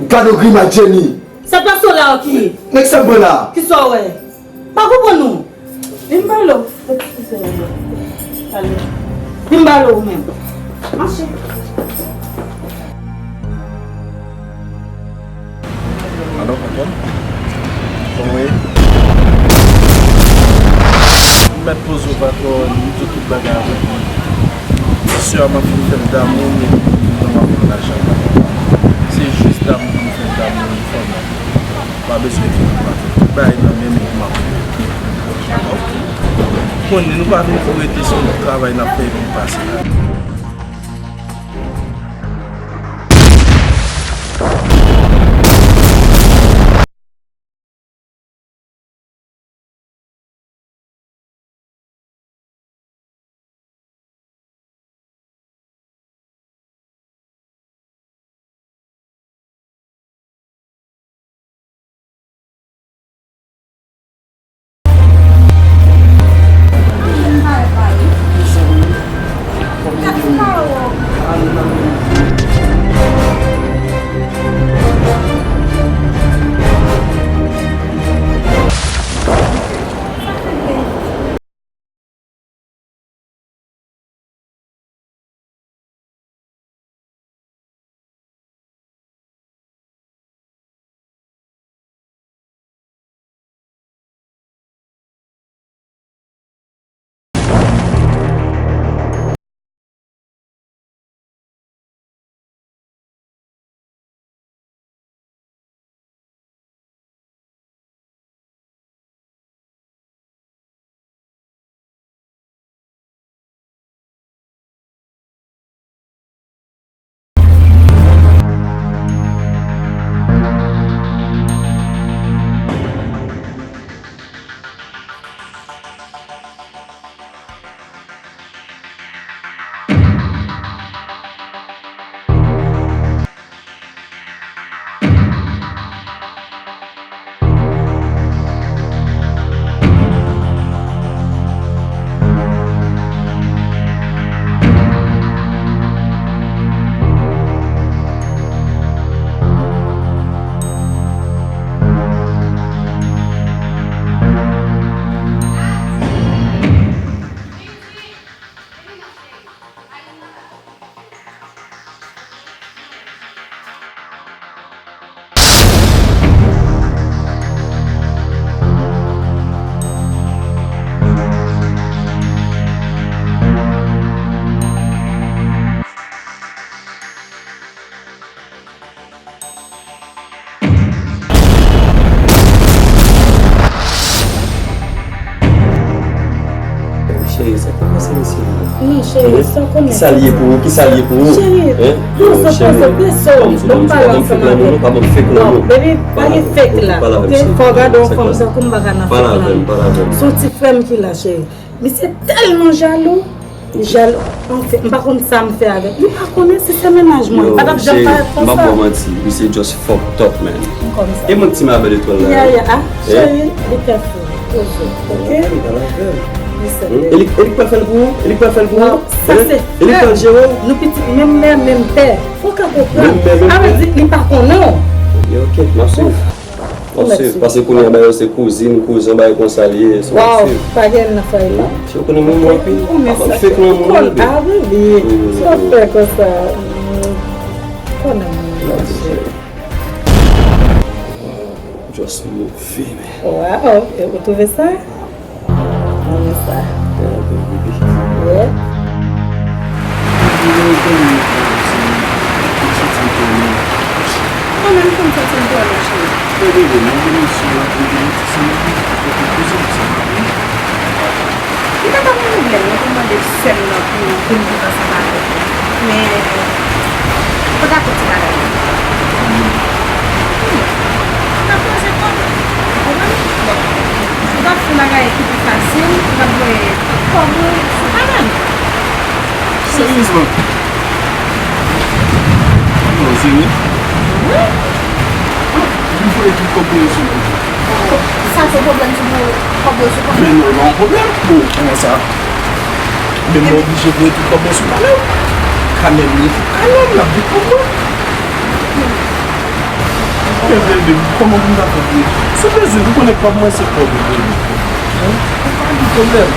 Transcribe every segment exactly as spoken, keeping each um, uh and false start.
Gade yon grimas Jenny. Sa pase w la, Oki? Nèg sa mwen la. Kisa w wè? Pa konprann ou. Vin pale w. Vin pale w menm. Mache. Alo, patwon? Kòman w ye? M mèt poze w, patwon, m di w tout bagay avèk mwen. Sè a m ap fin fè l damou, men m ap pran lajan, patwon. Se jis damou pou m fè l damou, li fè m mal. Pa bezwen ekri pou m, patwon. Tout bagay nan men m pou m ap fè. Konnen nou pa vin pou rete, se yon travay n ap fè epi n pase la. Cheri, sa k ap pase mesye yo? Non, cheri, sa w konnen. Kisa l ye pou ou? Kisa l ye pou ou? Cheri, poze w, poze w, bese w, ban m pale ansanm avè w. Pa ban m fake lanmou, pa ban m fake lanmou. Non, baby, pa gen fake la, ok? Fò w gade yon fanm tankou m pa ka nan fake lanmou. Se yon ti frè m ki la, cheri. Misye tèlman jalou. Li jalou. Anfen, m pa konn sa m fè avè l. Li pa konnen si se mennaj mwen. Li pa t ap janm parèt konsa. Yo, cheri, m p ap ba w manti. Misye just fucked up, man. M konn sa. E mwen k ti mavèl etwal la. Ya, ya. Ah, cheri, be careful. Poze w, ok? E li, e li k pral fè l pou ou? E li k pral fè l pou ou? Waw, sa se frè m. E li k pral jere w? Nou pitit menm mè, menm pè. Fò w ka konprann. Menm mè, menm pè. Sa vle di, li pa konnen w. Ok, ok, m ap swiv. Bon, se, paske kounye a bagay yo se kouzin, kouzin, bagay konsa l ye, so, waw, se pa gen nan fay la. Si w konnen moun mwen pi, pa ban m fake lanmou non, baby. Ah, baby, sa w fè konsa? Konnen moun mwen, cheri. Just move, man. Wow, ou twouve sa? Mwen sa. Yeah. Mwen menm tou m santi m twò lè, cheri. Bebe, mwen vin sou la pou vin ti sou mwen, pou kouzin sa. Li pa t ap gen pwoblèm non pou mande sè m nan pou vin viv ansanm avèk mwen. Men, fò dakò ti bagay la. N ap range kò n, ou konprann? Bon, ou t ap fè bagay ki pi fasil, ou t ap voye kòb ou sou kanal. Seryezman? Non, serye? Wi. Ah, ou voye tout kòb ou yo sou mwen. Sa se pwoblèm si w voye kòb yo sou mwen? Men non, e pa yon pwoblèm. O, kòman sa? Men mwen oblije voye tout kòb mwen sou kanal. Kanal li, kanal la, di kòb mwen. Men bebe, kòman pou m ta fè pou se bezwen, ou konnen kòb mwen se kòb ou, bebe. Hein? Ou pa gen pwoblèm.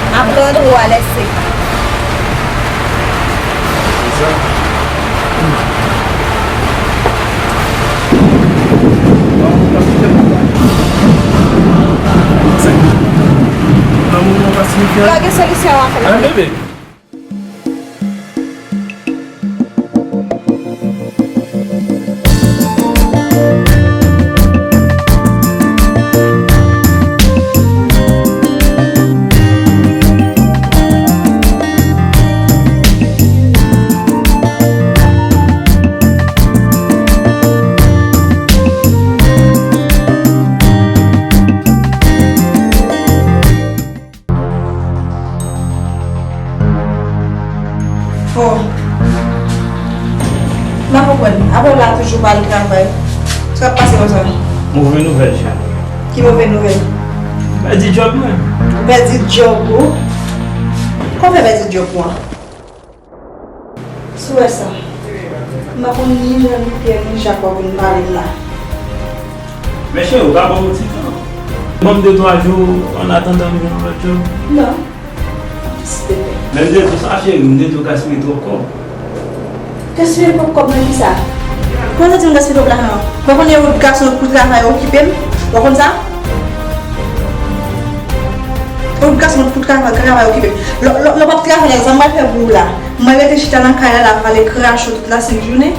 M ap rantre w a lè sek. Se sa. Lanmou nou pa siyifi anyen. Lage solisyon an fè. Hein, bebe? Oh. M pa konprann. Apre w la toujou pa al travay. Sa k ap pase konsa? Move nouvèl, cheri. Ki move nouvèl? M pèdi djòb mwen. Ou pèdi djòb ou? Kòman w fè pèdi djòb ou an? Si w wè sa, m pa konn ni jan ni pyè ni jak w ap vin pale m la. Men cheri, ou ka ban m yon ti tan. Ban m de twa jou, an atandan m jwenn yon lòt djòb. Non. Silvouplè. Men m te di w sa, cheri, m te di w w gaspiye twòp kòb. Gaspiye twòp kòb nan kisa? Kòman sa di m gaspiye twòp lajan? Mwen konnen yon gason pou travay okipe m. Ou konn sa? Yon gason pou travay, travay okipe m. Lè, lè, lè w p ap travay la, sa m pral fè pou ou la? Mwen rete chita nan kay la, la pale krache tout lasent jounen.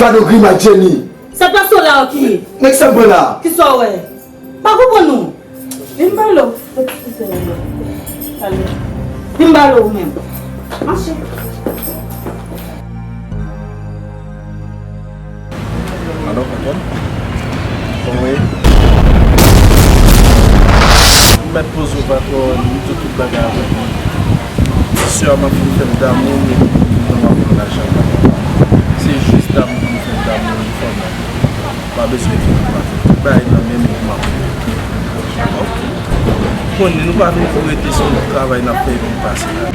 Gade yon grimas Jenny. Se pa sou la w ki ye. Nèg sa pran la. Kisa w wè? Pa konprann ou. Vin pale w. Vin pale w menm. Mache. Alo, patwòn? Kòman w ye? M mèt poze w, patwòn, m di w tout bagay avèk ou. Sè a m ap fin fè l damou, men non, m ap pran lajan. Se jis damou pou m fè l damou, li fè m mal. Pa bezwen ekri pou m, patwòn. Tout bagay nan men m, m ap regle. Oke. Konnen nou pa vin pou rete, se yon travay n ap fè epi n pase la.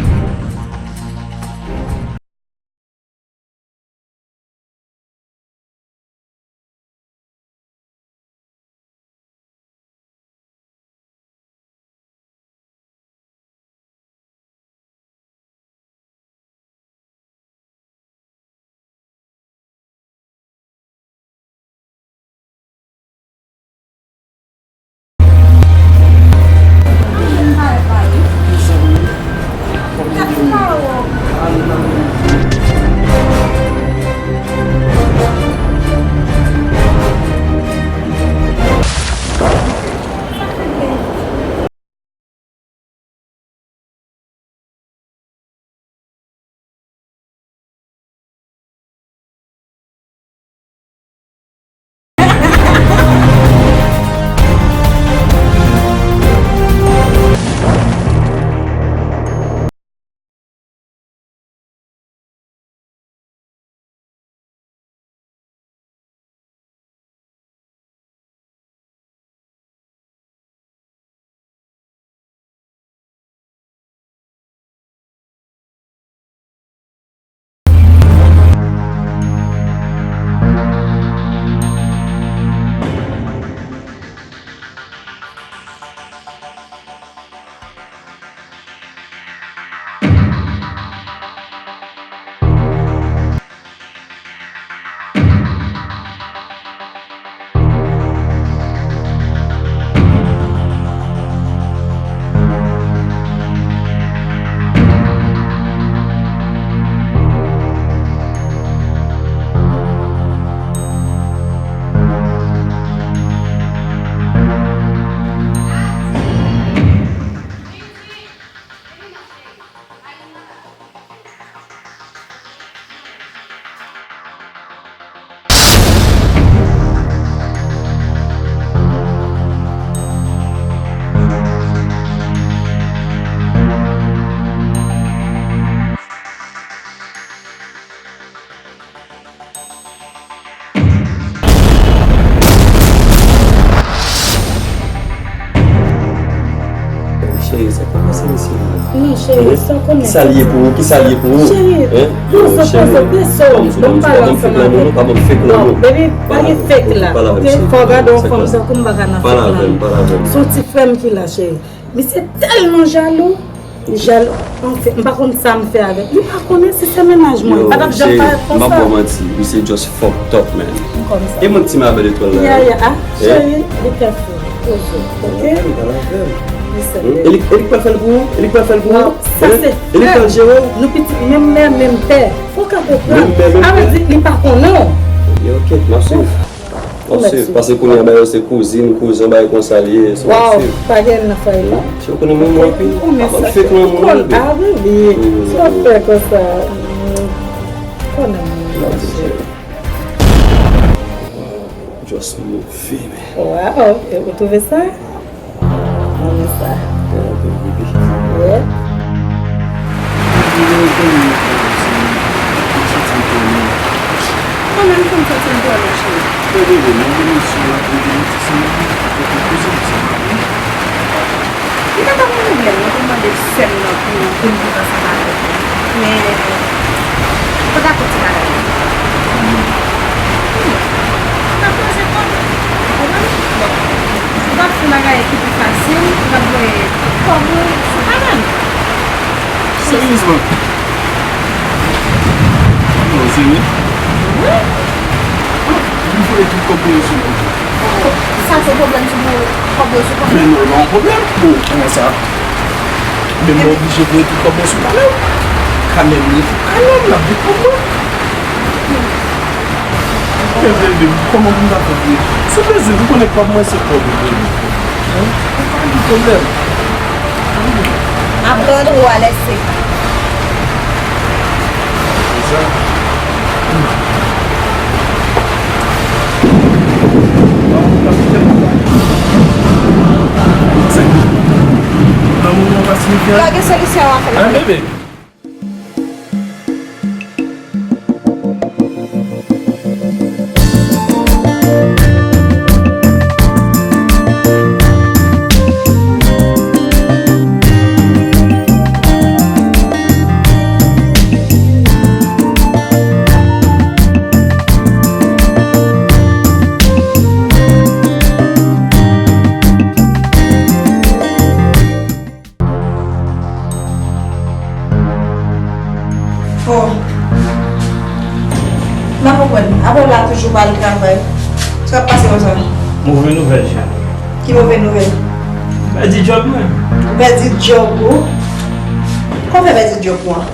Non, cheri, sa w konnen. Kisa l ye pou ou? Kisa l ye pou ou? Cheri, poze, poze, poze w. Ban m pale ansanm avè w. Bon, baby, pa gen fake la, ok? Fò w gade yon fanm sa kou m pa ka nan fake la. Se yon ti frè m ki la, cheri. Misye tèlman jalou. Li jalou. Anfen, m pa konn sa m fè avè l. Li pa konnen si se mennaj mwen. Li pa t ap janm parèt konsa. M ap ba w manti. Misye just fucked up, man. E mwen ki ti mabèl etwal la. Ya, ya. Ah, cheri, be careful. Poze, ok? E li, e li k pral fè l pou ou? E li k pral fè l pou ou? Non, sa se frè. E li k pral jere w? Nou pitit menm mè, menm pè. Fò w ka konprann. Menm mè, menm pè. Sa vle di li pa konnen w. Ok, m ap swiv. Pase, pase kounye a, ba yo se kouzin, kouzin, bagay konsa l ye, so. Waw, pa gen nan fay la. Si w konnen moun mwen anpil, pa fè fake nan moun mwen. Ah, baby, sa w fè konsa? Konnen moun mwen, cheri. Just move, man. Waw, ou twouve sa? Mwen sa. Yeah. Mwen menm tou m santi m twò lè, cheri. Li pa t ap yon pwoblèm non pou m mande sè m nan pou, pou m viv ansanm avèk li. Men, fò dakò ti bagay. Wi. N ap poze kòb. Ou konprann? Bon. Ou p ap fè bagay ki pi fasil, ou p ap voye tout kòb ou sou kabann. Seryezman? Non, serye? Wi. Ou voye tout kòb ou yo sou mwen. Sa se pwoblèm si pou kòb yo sou kòb. Men non, e pa yon pwoblèm. Bon, kòman sa? Men mwen oblije voye tout kòb mwen sou Kalèb. Kalèb li, Kalèb l ap vin pran mwen. Men bebe, kòman pou m ta fè pou se plezi, ou konnen kòb mwen se kòb ou, bebe. Hein? E pa gen pwoblèm. M ap rantre w alèse. Lage solisyon an fè m. Hein, bebe? Oh. M pa konprann. Apre w la toujou pa al travay. Sa k ap pase konsa? Move nouvèl, cheri. Ki move nouvèl? M pèdi djòb mwen. Ou pèdi djòb ou? Kòman w fè pèdi djòb ou an?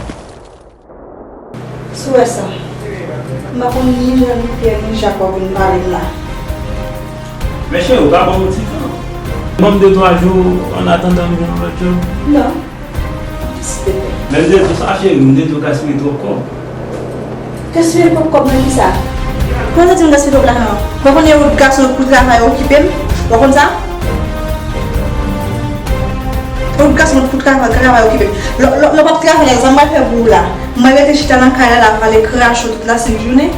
Si w wè sa, m pa konn ni Jan, ni Pyè, ni Jak w ap vin pale m la. Men cheri, ou ka ban m yon ti tan. Ban m de twa jou, an atandan m jwenn yon lòt djòb. Non. Silvouplè. Men m te di w sa, cheri, m te di w gaspiye twòp kòb. Gaspiye twòp kòb nan kisa? Kòman sa di m gaspiye twòp lajan? Mwen konnen yon gason pou travay okipe m. Ou konn sa? Yon gason pou travay, travay okipe m. Lè, lè, lè w p ap travay la, sa m pral fè pou ou la? Mwen rete chita nan kay la, la pale krache tout la senk jounen.